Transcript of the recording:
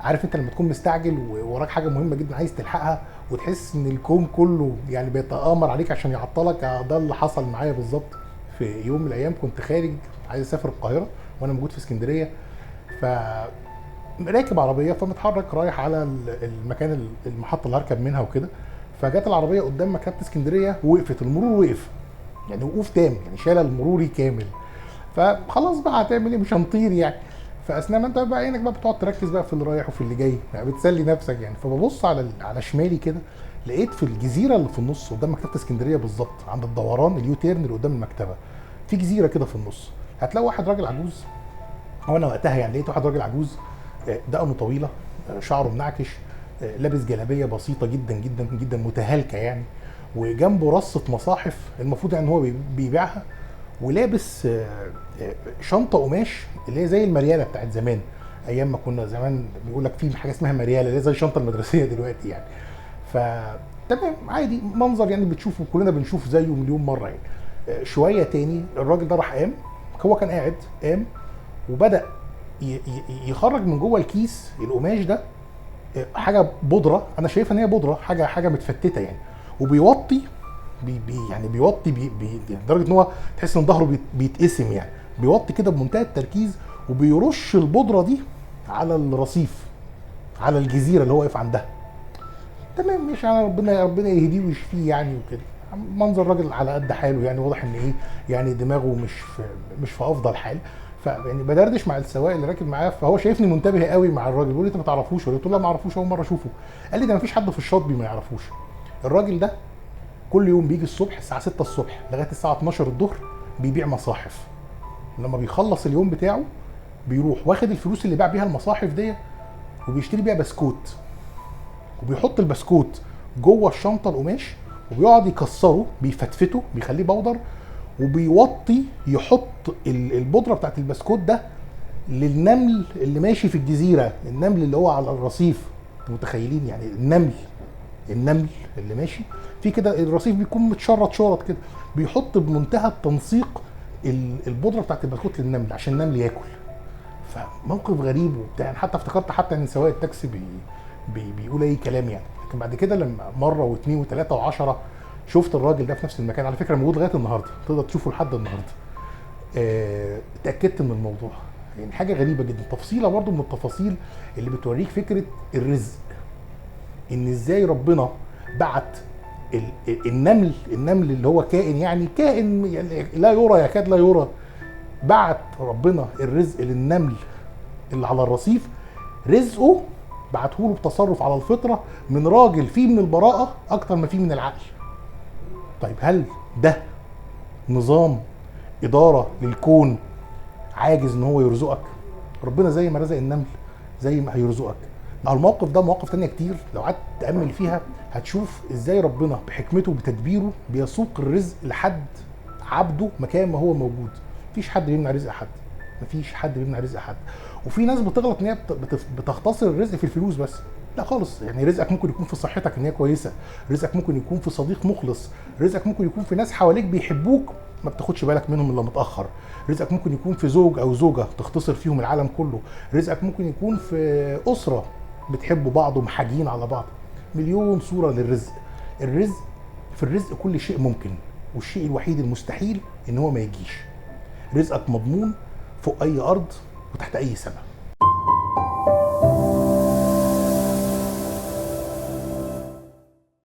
عارف انت لما تكون مستعجل ووراك حاجة مهمة جدا عايز تلحقها وتحس ان الكون كله يعني بيتآمر عليك عشان يعطلك؟ ده اللي حصل معايا بالظبط. في يوم من الايام كنت خارج عايز اسافر القاهرة وانا موجود في اسكندرية، ف راكب عربية فمتحرك رايح على المكان المحطة اللي هركب منها وكده. فجت العربية قدام مكتبه اسكندرية ووقفت، المرور وقف يعني وقوف تام، يعني شال المروري كامل. فخلاص بقى هتعمل ايه، مش هنطير يعني. فاثناء ما انت بقى عينك بقى بتقعد تركز بقى في اللي رايح وفي اللي جاي، يعني بتسلي نفسك يعني. فببص على شمالي كده، لقيت في الجزيرة اللي في النص قدام مكتبه اسكندرية بالظبط عند الدوران ال U-turn اللي قدام المكتبة، في جزيرة كده في النص، هتلاقي واحد راجل عجوز. هو انا وقتها يعني لقيت واحد راجل عجوز، دقنه طويلة، شعره منعكش، لابس جلابية بسيطة جدا جدا جدا متهالكه يعني، وجنبه رصه مصاحف المفروض يعني هو بيبيعها، ولابس شنطه قماش اللي هي زي المرياله بتاعت زمان، ايام ما كنا زمان بيقول لك في حاجة اسمها مرياله اللي هي زي الشنطة المدرسية دلوقتي يعني. ف تمام عادي، منظر يعني بتشوفه كلنا بنشوف زيه مليون مرة يعني. شوية تاني الراجل ده راح قام، هو كان قاعد قام وبدا يخرج من جوه الكيس القماش ده حاجة بودره، انا شايفها ان هي بودره، حاجة متفتته يعني، وبيوطي بي بي يعني بيوطي بي بي يعني لدرجة ان هو تحس ان ظهره بيتقسم يعني، بيوطي كده بمنتهى التركيز وبيرش البودره دي على الرصيف على الجزيرة اللي هو واقف عندها. تمام مش يعني ربنا يهديه ويشفيه يعني وكده. منظر الراجل على قد حاله يعني، واضح ان ايه يعني دماغه مش في افضل حال. فيعني بدردش مع السواق اللي راكب معاه، فهو شايفني منتبه قوي مع الراجل، بيقول لي انت ما تعرفوش؟ قلت له لا ما اعرفوش، اول مرة اشوفه. قال لي ده ما فيش حد في الشاطبي ما يعرفوش. الراجل ده كل يوم بيجي الصبح الساعة 6 الصبح لغاية الساعة 12 الظهر بيبيع مصاحف. لما بيخلص اليوم بتاعه بيروح واخد الفلوس اللي باع بيها المصاحف دي وبيشتري بيها بسكوت، وبيحط البسكوت جوه الشنطة القماش وبيقعد يكسره، بيفتفته، بيخليه بودر، وبيوطي يحط البودره بتاعت البسكوت ده للنمل اللي ماشي في الجزيرة، النمل اللي هو على الرصيف. انتوا متخيلين يعني النمل اللي ماشي في كده الرصيف بيكون متشرط شرط كده، بيحط بمنتهى التنسيق البودره بتاعت البسكوت للنمل عشان النمل ياكل. فموقف غريب وبتاع يعني، حتى افتكرت حتى ان سواق التاكسي بي بي بيقول اي كلام يعني. لكن بعد كده لما مرة واثنين وثلاثة وعشرة شفت الراجل ده في نفس المكان، على فكرة موجود لغاية النهارده، تقدر تشوفه لحد النهارده. اتاكدت من الموضوع يعني، حاجة غريبة جدا. تفصيله برضو من التفاصيل اللي بتوريك فكرة الرزق، ان ازاي ربنا بعت النمل اللي هو كائن يعني كائن يعني لا يرى، يكاد لا يرى، بعت ربنا الرزق للنمل اللي على الرصيف، رزقه بعته له بتصرف على الفطرة من راجل فيه من البراءة اكتر ما فيه من العقل. طيب هل ده نظام ادارة للكون عاجز ان هو يرزقك؟ ربنا زي ما رزق النمل زي ما هيرزقك. الموقف ده مواقف تانية كتير لو قعدت تأمل فيها هتشوف ازاي ربنا بحكمته وبتدبيره بيسوق الرزق لحد عبده مكان ما هو موجود. مفيش حد بيمنع رزق حد، مفيش حد بيمنع رزق حد. وفي ناس بتغلط ان هي بتختصر الرزق في الفلوس بس، لا خالص. يعني رزقك ممكن يكون في صحتك ان هي كويسة، رزقك ممكن يكون في صديق مخلص، رزقك ممكن يكون في ناس حواليك بيحبوك ما بتاخدش بالك منهم الا متاخر، رزقك ممكن يكون في زوج او زوجه تختصر فيهم العالم كله، رزقك ممكن يكون في اسره بتحبوا بعض ومحاجين على بعض. مليون صوره للرزق. الرزق في الرزق كل شيء ممكن، والشيء الوحيد المستحيل ان هو ما يجيش. رزقك مضمون فوق اي ارض وتحت اي سماء.